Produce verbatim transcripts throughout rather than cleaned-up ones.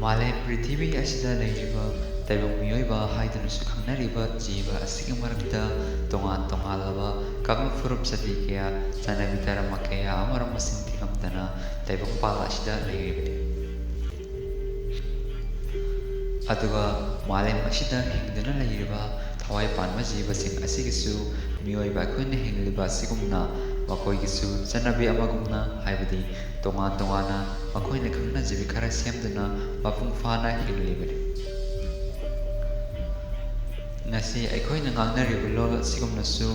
ꯃꯥꯂꯦꯝ ꯄ꯭ꯔꯤꯊꯤꯕꯤ ꯑꯁꯤꯗ ꯂꯩꯔꯤꯕ ꯇꯥꯏꯕꯪ ꯃꯤꯑꯣꯏꯕ ꯍꯥꯏꯗꯨꯅꯁꯨ ꯈꯪꯅꯔꯤꯕ ꯖꯤꯕ ꯑꯁꯤꯒꯤ ꯃꯔꯛꯇ ꯇꯣꯉꯥꯟ ꯇꯣꯉꯥꯟꯂꯕ ꯀꯥꯡꯂꯨꯞ ꯐꯨꯔꯨꯞ ꯖꯥꯇꯤ ꯀꯌꯥ, ꯆꯠꯅꯕꯤ ꯙꯔꯃ ꯀꯌꯥ ꯑꯃꯔꯣꯝ ꯃꯁꯤꯡ ꯊꯤꯉꯝꯗꯅ ꯇꯥꯏꯕꯪꯄꯥꯜ ꯑꯁꯤꯗ ꯂꯩꯔꯤꯕꯅꯤ꯫ ꯑꯗꯨꯒ ꯃꯥꯂꯦꯝ ꯑꯁꯤꯗ ꯍꯤꯡꯗꯨꯅ ꯂꯩꯔꯤꯕ ꯊꯋꯥꯏ ꯄꯥꯟꯕ ꯖꯤꯕꯁꯤꯡ ꯑꯁꯤꯒꯤꯁꯨ ꯃꯤꯑꯣꯏꯕ ꯑꯩꯈꯣꯏꯅ ꯍꯤꯡꯂꯤꯕ ꯑꯁꯤꯒꯨꯝꯅ ꯃꯈꯣꯏꯒꯤꯁꯨ ꯆꯠꯅꯕꯤ ꯑꯃꯒꯨꯝꯅ, ꯍꯥꯏꯕꯗꯤ ꯇꯣꯉꯥꯟ ꯇꯣꯉꯥꯟꯅ ꯃꯈꯣꯏꯅ ꯈꯪꯅꯖꯕꯤ ꯈꯔ ꯁꯦꯝꯗꯨꯅ ꯃꯄꯨꯡ ꯐꯥꯅ ꯍꯤꯡꯂꯤꯕꯅꯤ꯫ ꯉꯁꯤ ꯑꯩꯈꯣꯏꯅ ꯉꯥꯡꯅꯔꯤꯕ ꯂꯣꯜ ꯑꯁꯤꯒꯨꯝꯅꯁꯨ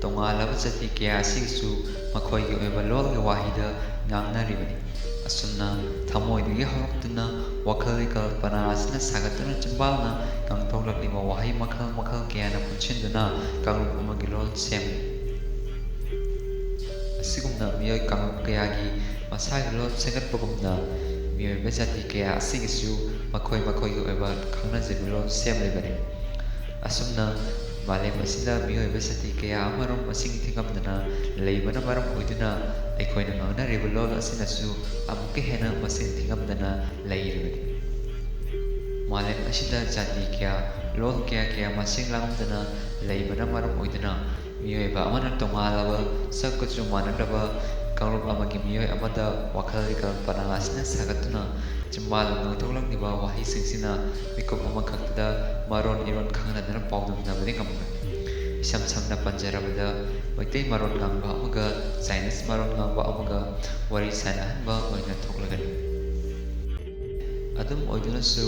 ꯇꯣꯉꯥꯜꯂꯕ ꯖꯥꯇꯤ ꯀꯌꯥ ꯑꯁꯤꯒꯤꯁꯨ ꯃꯈꯣꯏꯒꯤ ꯑꯣꯏꯕ ꯂꯣꯜꯒꯤ ꯋꯥꯍꯩꯗ ꯉꯥꯡꯅꯔꯤꯕꯅꯤ꯫ ꯑꯁꯨꯝꯅ ꯊꯃꯣꯏꯗꯒꯤ ꯍꯧꯔꯛꯇꯨꯅ ꯋꯥꯈꯜꯒꯤ ꯀꯜꯄꯅꯥ ꯑꯁꯤꯅ ꯁꯥꯒꯠꯇꯨꯅ ꯆꯤꯝꯕꯥꯜꯅ ꯉꯥꯡꯊꯣꯛꯂꯛꯂꯤꯕ ꯋꯥꯍꯩ ꯃꯈꯜ ꯃꯈꯜ ꯀꯌꯥꯅ ꯄꯨꯟꯁꯤꯟꯗꯨꯅ ꯀꯥꯡꯂꯨꯞ ꯑꯃꯒꯤ ꯂꯣꯜ ꯁꯦꯝꯂꯤ꯫ ꯑꯁꯤꯒꯨꯝꯅ ꯃꯤꯑꯣꯏ ꯀꯥꯡꯂꯨꯞ ꯀꯌꯥꯒꯤ ꯃꯁꯥꯒꯤ ꯂꯣꯜ ꯁꯦꯝꯒꯠꯄꯒꯨꯝꯅ ꯃꯤꯑꯣꯏꯕ ꯖꯥꯇꯤ ꯀꯌꯥ ꯑꯁꯤꯒꯤꯁꯨ ꯃꯈꯣꯏ ꯃꯈꯣꯏꯒꯤ ꯑꯣꯏꯕ ꯈꯪꯅꯖꯕꯤ ꯂꯣꯜ ꯁꯦꯝꯂꯤꯕꯅꯤ꯫ ꯑꯁꯨꯝꯅ ꯃꯥꯂꯦꯝ ꯑꯁꯤꯗ ꯃꯤꯑꯣꯏꯕ ꯖꯥꯇꯤ ꯀꯌꯥ ꯑꯃꯔꯣꯝ ꯃꯁꯤꯡ ꯊꯤꯉꯝꯗꯅ ꯂꯩꯕꯅ ꯃꯔꯝ ꯑꯣꯏꯗꯨꯅ ꯑꯩꯈꯣꯏꯅ ꯉꯥꯡꯅꯔꯤꯕ ꯂꯣꯜ ꯑꯁꯤꯅꯁꯨ ꯑꯃꯨꯛꯀ ꯍꯦꯟꯅ ꯃꯁꯤꯡ ꯊꯤꯉꯝꯗꯅ ꯂꯩꯔꯤꯕꯅꯤ꯫ ꯃꯥꯂꯦꯝ ꯑꯁꯤꯗ ꯖꯥꯇꯤ ꯀꯌꯥ, ꯂꯣꯜ ꯀꯌꯥ ꯀꯌꯥ ꯃꯁꯤꯡ ꯂꯥꯡꯗꯅ ꯂꯩꯕꯅ ꯃꯔꯝ ꯑꯣꯏꯗꯨꯅ ꯃꯤꯑꯣꯏꯕ ꯑꯃꯅ ꯇꯣꯉꯥꯜꯂꯕ ꯁꯛ ꯀꯨꯆꯨ ꯃꯥꯟꯅꯗꯕ ꯀꯥꯡꯂꯨꯞ ꯑꯃꯒꯤ ꯃꯤꯑꯣꯏ ꯑꯃꯗ ꯋꯥꯈꯜꯒꯤ ꯀꯜꯄꯅꯥ ꯑꯁꯤꯅ ꯁꯥꯒꯠꯇꯨꯅ ꯆꯤꯝꯕꯥꯜꯗ ꯉꯥꯡꯊꯣꯛꯂꯛꯂꯤꯕ ꯋꯥꯍꯩꯁꯤꯡꯁꯤꯅ ꯃꯤꯀꯨꯞ ꯑꯃꯈꯛꯇꯗ ꯃꯔꯣꯟ ꯏꯔꯣꯟ ꯈꯪꯅꯗꯅ ꯄꯥꯎꯗꯝꯅꯕꯗꯤ ꯉꯝꯂꯣꯏ꯫ ꯏꯁꯝ ꯁꯝꯅ ꯄꯟꯖꯔꯕꯗ, ꯃꯩꯇꯩ ꯃꯔꯣꯟ ꯉꯥꯡꯕ ꯑꯃꯒ ꯆꯥꯏꯅꯤꯁ ꯃꯔꯣꯟ ꯉꯥꯡꯕ ꯑꯃꯒ ꯋꯥꯔꯤ ꯁꯥꯟꯅꯍꯟꯕ ꯑꯣꯏꯅ ꯊꯣꯛꯂꯒꯅꯤ꯫ ꯑꯗꯨꯝ ꯑꯣꯏꯗꯨꯅꯁꯨ,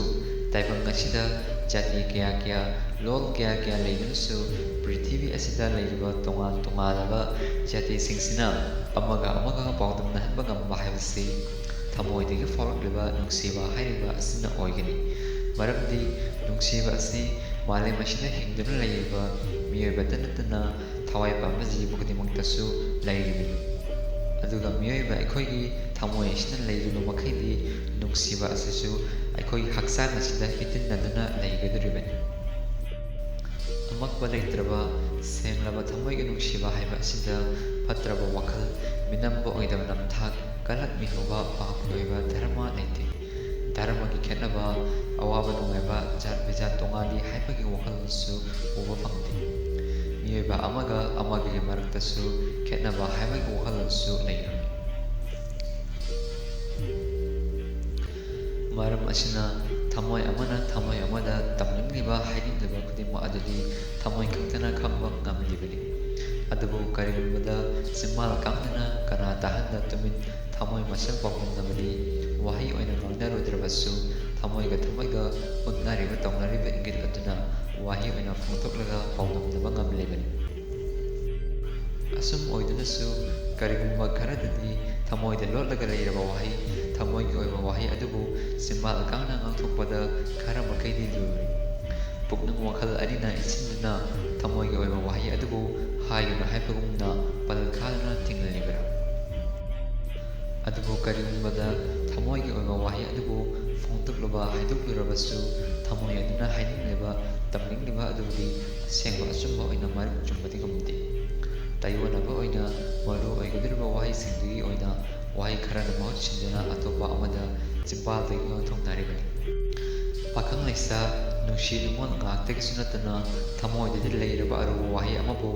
ꯇꯥꯏꯕꯪ ꯑꯁꯤꯗ ꯖꯥꯇꯤ ꯀꯌꯥ ꯀꯌꯥ, ꯂꯣꯜ ꯀꯌꯥ ꯀꯌꯥ ꯂꯩꯗꯨꯅꯁꯨ, ꯄ꯭ꯔꯤꯊꯤꯕꯤ ꯑꯁꯤꯗ ꯂꯩꯔꯤꯕ ꯇꯣꯉꯥꯟ ꯇꯣꯉꯥꯟꯂꯕ ꯖꯥꯇꯤꯁꯤꯡꯁꯤꯅ ꯑꯃꯒ ꯑꯃꯒ ꯄꯥꯎꯗꯝꯅꯍꯟꯕ ꯉꯝꯕ ꯍꯥꯏꯕꯁꯤ ꯊꯃꯣꯏꯗꯒꯤ ꯐꯥꯎꯔꯛꯂꯤꯕ ꯅꯨꯡꯁꯤꯕ ꯍꯥꯏꯔꯤꯕ ꯑꯁꯤꯅ ꯑꯣꯏꯒꯅꯤ꯫ ꯃꯔꯝꯗꯤ ꯅꯨꯡꯁꯤꯕ ꯑꯁꯤ ꯃꯥꯂꯦꯝ ꯑꯁꯤꯗ ꯍꯤꯡꯗꯨꯅ ꯂꯩꯔꯤꯕ ꯃꯤꯑꯣꯏꯕꯇ ꯅꯠꯇꯅ ꯊꯋꯥꯏ ꯄꯥꯟꯕ ꯖꯤꯕ ꯈꯨꯗꯤꯡꯃꯛꯇꯁꯨ ꯂꯩꯔꯤꯕꯅꯤ꯫ ꯑꯗꯨꯒ ꯃꯤꯑꯣꯏꯕ ꯑꯩꯈꯣꯏꯒꯤ ꯊꯃꯣꯏ ꯑꯁꯤꯅ ꯂꯩꯔꯤꯕ ꯃꯈꯩꯗꯤ ꯅꯨꯡꯁꯤꯕ ꯑꯁꯤꯁꯨ ꯑꯩꯈꯣꯏꯒꯤ ꯍꯛꯆꯥꯡ ꯑꯁꯤꯗ ꯏꯇꯤꯟꯅꯗꯨꯅ ꯂꯩꯒꯗꯧꯔꯤꯕꯅꯤ꯫ ꯑꯃꯛꯄ ꯂꯩꯇ꯭ꯔꯕ ꯁꯦꯡꯂꯕ ꯊꯃꯣꯏꯒꯤ ꯅꯨꯡꯁꯤꯕ ꯍꯥꯏꯕ ꯑꯁꯤꯗ ꯐꯠꯇ꯭ꯔꯕ ꯋꯥꯈꯜ, ꯃꯤꯅꯝꯕ ꯑꯣꯏꯗꯕ ꯅꯝꯊꯥꯛ, ꯀꯂꯛ ꯃꯤꯍꯧꯕ, ꯄꯥꯞꯀꯤ ꯑꯣꯏꯕ ꯙꯔꯃ ꯂꯩꯇꯦ꯫ ꯙꯔꯃꯒꯤ ꯈꯦꯠꯅꯕ ꯑꯋꯥꯕ ꯅꯨꯡꯉꯥꯏꯕ, ꯖꯥꯠ ꯕꯤꯖꯥꯠ ꯇꯣꯉꯥꯜꯂꯤ ꯍꯥꯏꯕꯒꯤ ꯋꯥꯈꯜꯂꯣꯟꯁꯨ ꯎꯕ ꯐꯪꯗꯦ꯫ ꯃꯤꯑꯣꯏꯕ ꯑꯃꯒ ꯑꯃꯒꯒꯤ ꯃꯔꯛꯇꯁꯨ ꯈꯦꯠꯅꯕ ꯍꯥꯏꯕꯒꯤ ꯋꯥꯈꯜꯂꯣꯟꯁꯨ ꯂꯩꯔꯝꯃꯤ꯫ ꯃꯔꯝ ꯑꯁꯤꯅ ꯊꯃꯣꯏ ꯑꯃꯅ ꯊꯃꯣꯏ ꯑꯃꯗ ꯇꯝꯅꯤꯡꯂꯤꯕ, ꯍꯥꯏꯅꯤꯡꯂꯤꯕ ꯈꯨꯗꯤꯡꯃꯛ ꯑꯗꯨꯗꯤ ꯊꯃꯣꯏ ꯈꯛꯇꯅ ꯈꯪꯕ ꯉꯝꯂꯤꯕꯅꯤ꯫ ꯑꯗꯨꯕꯨ ꯀꯔꯤꯒꯨꯝꯕꯗ ꯆꯤꯝꯕꯥꯜ ꯀꯥꯡꯗꯅ ꯀꯅꯥ ꯇꯥꯍꯟꯗ ꯇꯨꯃꯤꯟ ꯊꯃꯣꯏ ꯃꯁꯛ ꯄꯥꯎꯗꯝꯅꯕꯗꯤ ꯋꯥꯍꯩ ꯑꯣꯏꯅ ꯉꯥꯡꯅꯔꯨꯗ꯭ꯔꯕꯁꯨ, ꯊꯃꯣꯏꯒ ꯊꯃꯣꯏꯒ ꯎꯠꯅꯔꯤꯕ ꯇꯧꯅꯔꯤꯕ ꯏꯪꯒꯤꯠ ꯑꯗꯨꯅ ꯋꯥꯍꯩ ꯑꯣꯏꯅ ꯐꯣꯡꯗꯣꯛꯂꯒ ꯄꯥꯎꯗꯝꯅꯕ ꯉꯝꯂꯤꯕꯅꯤ꯫ ꯑꯁꯨꯝ ꯑꯣꯏꯗꯨꯅꯁꯨ, ꯀꯔꯤꯒꯨꯝꯕ ꯈꯔꯗꯗꯤ ꯊꯃꯣꯏꯗ ꯂꯣꯠꯂꯒ ꯂꯩꯔꯕ ꯋꯥꯍꯩ, ꯊꯃꯣꯏꯒꯤ ꯑꯣꯏꯕ ꯋꯥꯍꯩ ꯑꯗꯨꯕꯨ ꯆꯤꯝꯕꯥꯜ ꯀꯥꯡꯅ ꯉꯥꯡꯊꯣꯛꯄꯗ ꯈꯔ ꯃꯈꯩꯗꯤ ꯂꯨꯔꯤ꯫ ꯄꯨꯛꯅꯤꯡ ꯋꯥꯈꯜ ꯑꯅꯤꯅ ꯏꯟꯁꯤꯟꯗꯨꯅ ꯊꯃꯣꯏꯒꯤ ꯑꯣꯏꯕ ꯋꯥꯍꯩ ꯑꯗꯨꯕꯨ ꯍꯥꯏꯒꯅꯨ ꯍꯥꯏꯕꯒꯨꯝꯅ ꯄꯜ ꯈꯥꯗꯨꯅ ꯊꯤꯡꯂꯤꯕ꯭ꯔꯥ? ꯑꯗꯨꯕꯨ ꯀꯔꯤꯒꯨꯝꯕꯗ ꯊꯃꯣꯏꯒꯤ ꯑꯣꯏꯕ ꯋꯥꯍꯩ ꯑꯗꯨꯕꯨ ꯐꯣꯡꯗꯣꯛꯂꯨꯕ, ꯍꯥꯏꯗꯣꯛꯂꯨꯔꯕꯁꯨ, ꯊꯃꯣꯏ ꯑꯗꯨꯅ ꯍꯥꯏꯅꯤꯡꯂꯤꯕ, ꯇꯝꯅꯤꯡꯂꯤꯕ ꯑꯗꯨꯗꯤ ꯑꯁꯦꯡꯕ ꯑꯆꯨꯝꯕ ꯑꯣꯏꯅ ꯃꯔꯤꯛ ꯆꯨꯝꯕꯗꯤ ꯉꯝꯗꯦ꯫ ꯇꯥꯏꯑꯣꯟꯅꯕ ꯑꯣꯏꯅ ꯃꯔꯨ ꯑꯣꯏꯒꯗꯧꯔꯤꯕ ꯋꯥꯍꯩꯁꯤꯡꯗꯨꯒꯤ ꯑꯣꯏꯅ ꯋꯥꯍꯩ ꯈꯔꯅ ꯃꯍꯨꯠ ꯁꯤꯟꯗꯨꯅ ꯑꯇꯣꯞꯄ ꯑꯃꯗ ꯆꯤꯝꯕꯥꯜꯗꯒꯤ ꯑꯣꯟꯊꯣꯛꯅꯔꯤꯕꯅꯤ꯫ ꯄꯥꯈꯪ ꯂꯩꯁꯥ, ꯅꯨꯡꯁꯤ ꯅꯨꯡꯉꯣꯜ ꯉꯥꯛꯇꯒꯤꯁꯨ ꯅꯠꯇꯅ ꯊꯃꯣꯏꯗꯗꯤ ꯂꯩꯔꯕ ꯑꯔꯨꯕ ꯋꯥꯍꯩ ꯑꯃꯕꯨ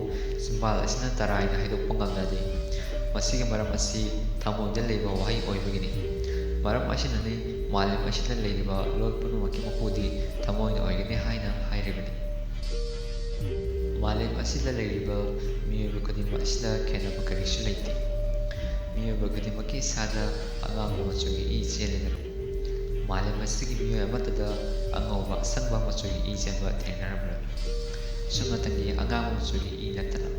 ꯆꯤꯝꯕꯥꯜ ꯑꯁꯤꯅ ꯇꯔꯥꯏꯅ ꯍꯥꯏꯗꯣꯛꯄ ꯉꯝꯅꯗꯦ꯫ ꯃꯁꯤꯒꯤ ꯃꯔꯝ ꯑꯁꯤ ꯊꯃꯣꯏꯗ ꯂꯩꯕ ꯋꯥꯍꯩ ꯑꯣꯏꯕꯒꯤꯅꯤ꯫ ꯃꯔꯝ ꯑꯁꯤꯅꯅꯤ ꯃꯥꯂꯦꯝ ꯑꯁꯤꯗ ꯂꯩꯔꯤꯕ ꯂꯣꯜ ꯄꯨꯝꯅꯃꯛꯀꯤ ꯃꯄꯨꯗꯤ ꯊꯃꯣꯏꯅ ꯑꯣꯏꯒꯅꯤ ꯍꯥꯏꯅ ꯍꯥꯏꯔꯤꯕꯅꯤ꯫ ꯃꯥꯂꯦꯝ ꯑꯁꯤꯗ ꯂꯩꯔꯤꯕ ꯃꯤꯑꯣꯏꯕ ꯈꯨꯗꯤꯡꯃꯛ ꯑꯁꯤꯗ ꯈꯦꯠꯅꯕ ꯀꯔꯤꯁꯨ ꯂꯩꯇꯦ꯫ ꯃꯤꯑꯣꯏꯕ ꯈꯨꯗꯤꯡꯃꯛꯀꯤ ꯏꯁꯥꯗ ꯑꯉꯥꯡꯕ ꯃꯆꯨꯒꯤ ꯏ ꯆꯦꯜꯂꯤꯕꯅꯤ꯫ ꯃꯥꯂꯦꯝ ꯑꯁꯤꯒꯤ ꯃꯤꯑꯣꯏ ꯑꯃꯠꯇꯗ ꯑꯉꯧꯕ ꯑꯁꯪꯕ ꯃꯆꯨꯒꯤ ꯏ ꯆꯦꯟꯕ ꯊꯦꯡꯅꯔꯝꯂꯣꯏ꯫ ꯁꯨꯞꯅꯇꯪꯒꯤ ꯑꯉꯥꯡꯕ ꯃꯆꯨꯒꯤ ꯏ ꯅꯠꯇꯅ,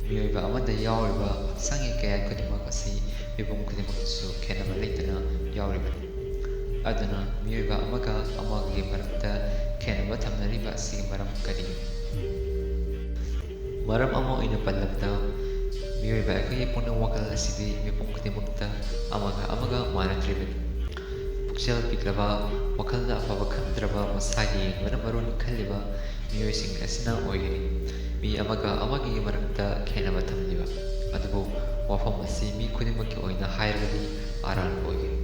ꯃꯤꯑꯣꯏꯕ ꯑꯃꯗ ꯌꯥꯎꯔꯤꯕ ꯍꯛꯆꯥꯡꯒꯤ ꯀꯌꯥꯠ ꯈꯨꯗꯤꯡꯃꯛ ꯑꯁꯤ ꯃꯤꯄꯨꯝ ꯈꯨꯗꯤꯡꯃꯛꯇꯁꯨ ꯈꯦꯠꯅꯕ ꯂꯩꯇꯅ ꯌꯥꯎꯔꯤꯕꯅꯤ꯫ ꯑꯗꯨꯅ ꯃꯤꯑꯣꯏꯕ ꯑꯃꯒ ꯑꯃꯒꯒꯤ ꯃꯔꯛꯇ ꯈꯦꯠꯅꯕ ꯊꯝꯅꯔꯤꯕ ꯑꯁꯤꯒꯤ ꯃꯔꯝ ꯀꯔꯤꯒꯤꯅꯣ? ꯃꯔꯝ ꯑꯃ ꯑꯣꯏꯅ ꯄꯜꯂꯕꯗ, ꯃꯤꯑꯣꯏꯕ ꯑꯩꯈꯣꯏꯒꯤ ꯄꯨꯛꯅꯤꯡ ꯋꯥꯈꯜ ꯑꯁꯤꯗꯤ ꯃꯤꯄꯨꯝ ꯈꯨꯗꯤꯡꯃꯛꯇ ꯑꯃꯒ ꯑꯃꯒ ꯃꯥꯟꯅꯗ꯭ꯔꯤꯕꯅꯤ꯫ ꯄꯨꯛꯆꯦꯜ ꯄꯤꯛꯂꯕ, ꯋꯥꯈꯜꯗ ꯑꯐꯕ ꯈꯟꯗ꯭ꯔꯕ, ꯃꯁꯥꯒꯤ ꯌꯦꯡꯕꯅ ꯃꯔꯨꯅꯤ ꯈꯜꯂꯤꯕ ꯃꯤꯑꯣꯏꯁꯤꯡ ꯑꯁꯤꯅ ꯑꯣꯏꯒꯅꯤ꯫ ꯃꯤ ꯑꯃꯒ ꯑꯃꯒꯤ ꯃꯔꯛꯇ ꯈꯦꯠꯅꯕ ꯊꯝꯂꯤꯕ꯫ ꯑꯗꯨꯕꯨ ꯋꯥꯐꯝ ꯑꯁꯤ ꯃꯤ ꯈꯨꯗꯤꯡꯃꯛꯀꯤ ꯑꯣꯏꯅ ꯍꯥꯏꯔꯕꯗꯤ ꯑꯔꯥꯟꯕ ꯑꯣꯏꯒꯅꯤ꯫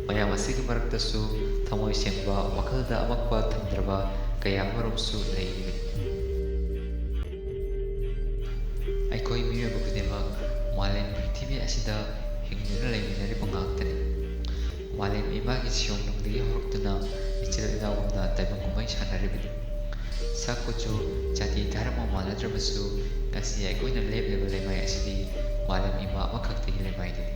ꯃꯌꯥꯝ ꯑꯁꯤꯒꯤ ꯃꯔꯛꯇꯁꯨ ꯊꯃꯣꯏ ꯁꯦꯡꯕ, ꯋꯥꯈꯜꯗ ꯑꯃꯛꯄ ꯊꯝꯗ꯭ꯔꯕ ꯀꯌꯥ ꯑꯃꯔꯣꯝꯁꯨ ꯂꯩꯔꯤꯕꯅꯤ꯫ ꯑꯩꯈꯣꯏ ꯃꯤꯑꯣꯏꯕ ꯈꯨꯗꯤꯡꯃꯛ ꯃꯥꯂꯦꯝ ꯄ꯭ꯔꯤꯊꯤꯕꯤ ꯑꯁꯤꯗ ꯍꯤꯡꯗꯨꯅ ꯂꯩꯃꯤꯟꯅꯔꯤꯕ ꯉꯥꯛꯇꯅꯤ꯫ ꯃꯥꯂꯦꯝ ꯏꯃꯥꯒꯤ ꯁꯤꯌꯣꯡꯅꯨꯡꯗꯒꯤ ꯍꯧꯔꯛꯇꯨꯅ ꯏꯆꯤꯜ ꯏꯅꯥꯎꯒꯨꯝꯅ ꯇꯥꯏꯕꯪ ꯀꯨꯝꯍꯩ ꯁꯥꯟꯅꯔꯤꯕꯅꯤ꯫ ꯁꯛ ꯀꯨꯆꯨ, ꯖꯥꯇꯤ ꯙꯔꯃ ꯃꯥꯟꯅꯗ꯭ꯔꯕꯁꯨ ꯉꯁꯤ ꯑꯩꯈꯣꯏꯅ ꯂꯦꯞꯂꯤꯕ ꯂꯩꯃꯥꯏ ꯑꯁꯤꯗꯤ ꯃꯥꯂꯦꯝ ꯏꯃꯥ ꯑꯃꯈꯛꯇꯒꯤ ꯂꯩꯃꯥꯏꯗꯨꯅꯤ꯫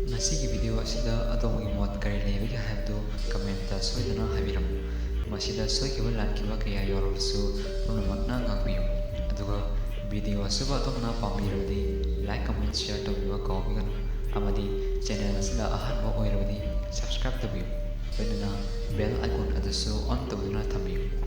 ꯉꯁꯤꯒꯤ video ꯑꯁꯤꯗ ꯑꯗꯣꯝꯒꯤ ꯃꯣꯠ ꯀꯔꯤ ꯂꯩꯕꯒꯦ ꯍꯥꯏꯕꯗꯨ comment ꯁꯣꯏꯗꯅ ꯍꯥꯏꯕꯤꯔꯝꯃꯨ꯫ ꯃꯁꯤꯗ ꯁꯣꯏꯈꯤꯕ ꯂꯥꯟꯈꯤꯕ ꯀꯌꯥ ꯌꯥꯎꯔꯕꯁꯨ ꯄꯨꯝꯅꯃꯛꯅ ꯉꯥꯛꯄꯤꯌꯨ꯫ ꯑꯗꯨꯒ video ꯑꯁꯤꯕꯨ ꯑꯗꯣꯝꯅ ꯄꯥꯝꯕꯤꯔꯕꯗꯤ like, comment, share ꯇꯧꯕꯤꯕ ꯀꯥꯎꯕꯤꯒꯅꯨ꯫ ꯑꯃꯗꯤ channel ꯑꯁꯤꯗ ꯑꯍꯥꯟꯕ ꯑꯣꯏꯔꯕꯗꯤ subscribe ꯇꯧꯕꯤꯌꯨ꯫ ꯂꯣꯏꯅꯅ bell icon ꯑꯗꯨꯁꯨ on ꯇꯧꯗꯨꯅ ꯊꯝꯕꯤꯌꯨ꯫